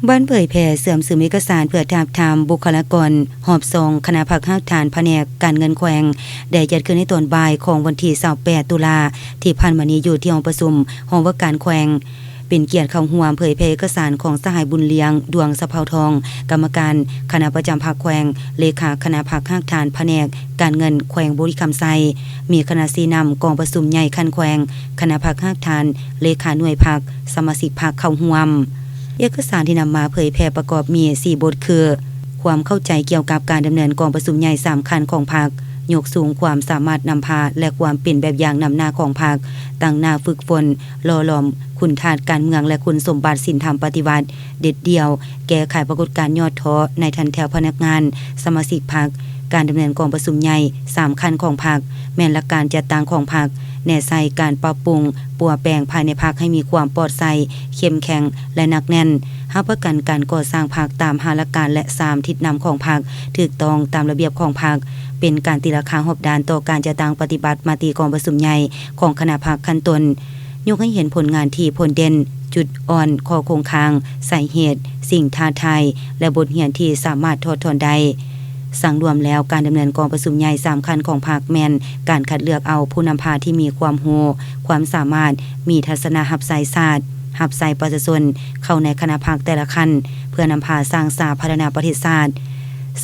ວັນເຜີຍແຜ່ເຊື່ອມຊຶມເອກະສານເພື່ອທາບທາມບຸກຄະລາກອນຮອບສອງຄະນະພັກຮາກຖານພະແນກການເງິນແຂວງ ໄດ້ຈັດຂຶ້ນໃນຕອນບ່າຍຂອງວັນທີຊາວແປດຕຸລາທີ່ຜ່ານມານີ້ ຢູ່ທີ່ຫ້ອງປະຊຸມຫ້ອງວ່າການແຂວງ. ເປັນກຽດເຂົ້າຮ່ວມເຜີຍແຜ່ເອກະສານຂອງສະຫາຍ ບຸນລຽງ ດວງສະເພົາທອງ ກຳມະການຄະນະປະຈຳພັກແຂວງ, ເລຂາຄະນະພັກຮາກຖານພະແນກການເງິນແຂວງບໍລິຄຳໄຊ, ມີຄະນະຊີ້ນຳກອງປະຊຸມໃຫຍ່ຂັ້ນແຂວງ, ຄະນະພັກຮາກຖານ, ເລຂາໜ່ວຍພັກ, ສະມາຊິກພັກເຂົ້າຮ່ວມ. ເອກະສານທີ່ນຳມາເຜີຍແຜ່ປະກອບມີສີ່ບົດຄື ຄວາມເຂົ້າໃຈກ່ຽວກັບການດຳເນີນກອງປະຊຸມໃຫຍ່ສາມຂັ້ນຂອງພັກ, ຍົກສູງຄວາມສາມາດນຳພາ ແລະ ຄວາມເປັນແບບຢ່າງນຳໜ້າຂອງພັກ, ຕັ້ງໜ້າຝຶກຝົນ ຫຼໍ່ຫຼອມຄຸນທາດການເມືອງ ແລະ ຄຸນສົມບັດສິນທຳປະຕິວັດ, ເດັດດ່ຽວແກ້ໄຂປາກົດການຫຍໍ້ທໍ້ໃນຖັນແຖວພະນັກງານ, ສະມາຊິກພັກ. ການດຳເນີນກອງປະຊຸມໃຫຍ່ສາມຂັ້ນຂອງພັກ ແມ່ນຫຼັກການຈັດຕັ້ງຂອງພັກ, ແນໃສ່ການປັບປຸງປົວແປງພາຍໃນພັກໃຫ້ມີຄວາມປອດໃສ, ເຂັ້ມແຂງ ແລະ ໜັກແໜ້ນ, ຮັບປະກັນການກໍ່ສ້າງພັກຕາມຫ້າຫຼັກການ ແລະ ສາມທິດນຳຂອງພັກ, ຖືກຕ້ອງຕາມລະບຽບຂອງພັກ, ເປັນການຕີລາຄາຮອບດ້ານຕໍ່ການຈັດຕັ້ງປະຕິບັດມະຕິກອງປະຊຸມໃຫຍ່ຂອງຄະນະພັກຂັ້ນຕົ້ນ. ຍົກໃຫ້ເຫັນຜົນງານທີ່ພົ້ນເດັ່ນ, ຈຸດອ່ອນ, ຂໍ້ຄົງຄ້າງ, ສາເຫດ, ສິ່ງທ້າທາຍ ແລະ ບົດຮຽນທີ່ສາມາດຖອດຖອນໄດ້. ສັງລວມແລ້ວ, ການດຳເນີນກອງປະຊຸມໃຫຍ່ສາມຂັ້ນຂອງພັກ ແມ່ນການຄັດເລືອກເອົາຜູ້ນຳພາທີ່ມີຄວາມຮູ້, ຄວາມສາມາດ, ມີທັດສະນະຮັບໃຊ້ຊາດ, ຮັບໃຊ້ປະຊາຊົນ ເຂົ້າໃນຄະນະພັກແຕ່ລະຂັ້ນ ເພື່ອນຳພາສ້າງສາພັດທະນາປະເທດຊາດ.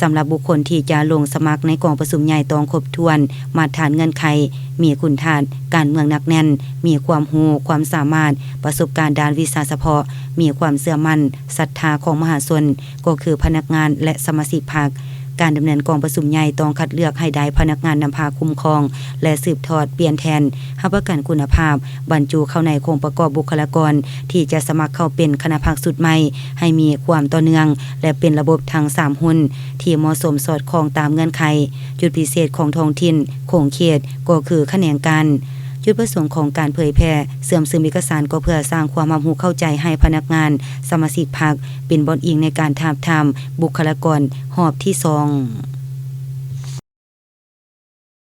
ສຳລັບບຸກຄົນທີ່ຈະລົງສະໝັກໃນກອງປະຊຸມໃຫຍ່ ຕ້ອງຄົບຖ້ວນມາດຖານເງື່ອນໄຂ, ມີຄຸນທາດການເມືອງໜັກແໜ້ນ, ມີຄວາມຮູ້, ຄວາມສາມາດ, ປະສົບການດ້ານວິຊາສະເພາະ, ມີຄວາມເຊື່ອໝັ້ນ, ສັດທາຂອງມະຫາຊົນ, ກໍຄືພະນັກງານ ແລະ ສະມາຊິກພັກ. ການດຳເນີນກອງປະຊຸມໃຫຍ່ຕ້ອງຄັດເລືອກໃຫ້ໄດ້ພະນັກງານນຳພາຄຸ້ມຄອງ ແລະ ສືບທອດປ່ຽນແທນ, ຮັບປະກັນຄຸນນະພາບ, ບັນຈຸເຂົ້າໃນໂຄງປະກອບບຸກຄະລາກອນທີ່ຈະສະໝັກເຂົ້າເປັນຄະນະພັກຊຸດໃໝ່ ໃຫ້ມີຄວາມຕໍ່ເນື່ອງ ແລະ ເປັນລະບົບທັງສາມຮຸ່ນ ທີ່ເໝາະສົມສອດຄ່ອງຕາມເງື່ອນໄຂ, ຈຸດພິເສດຂອງທ້ອງຖິ່ນ, ຂົງເຂດ ກໍຄືຂະແໜງການ. ຈຸດປະສົງຂອງການເຜີຍແຜ່ເຊື່ອມຊຶມເອກະສານ ກໍເພື່ອສ້າງຄວາມຮັບຮູ້ເຂົ້າໃຈໃຫ້ພະນັກງານ, ສະມາຊິກພັກ ເປັນບ່ອນອີງໃນການທາບທາມບຸກຄະລາກອນຮອບທີສອງ.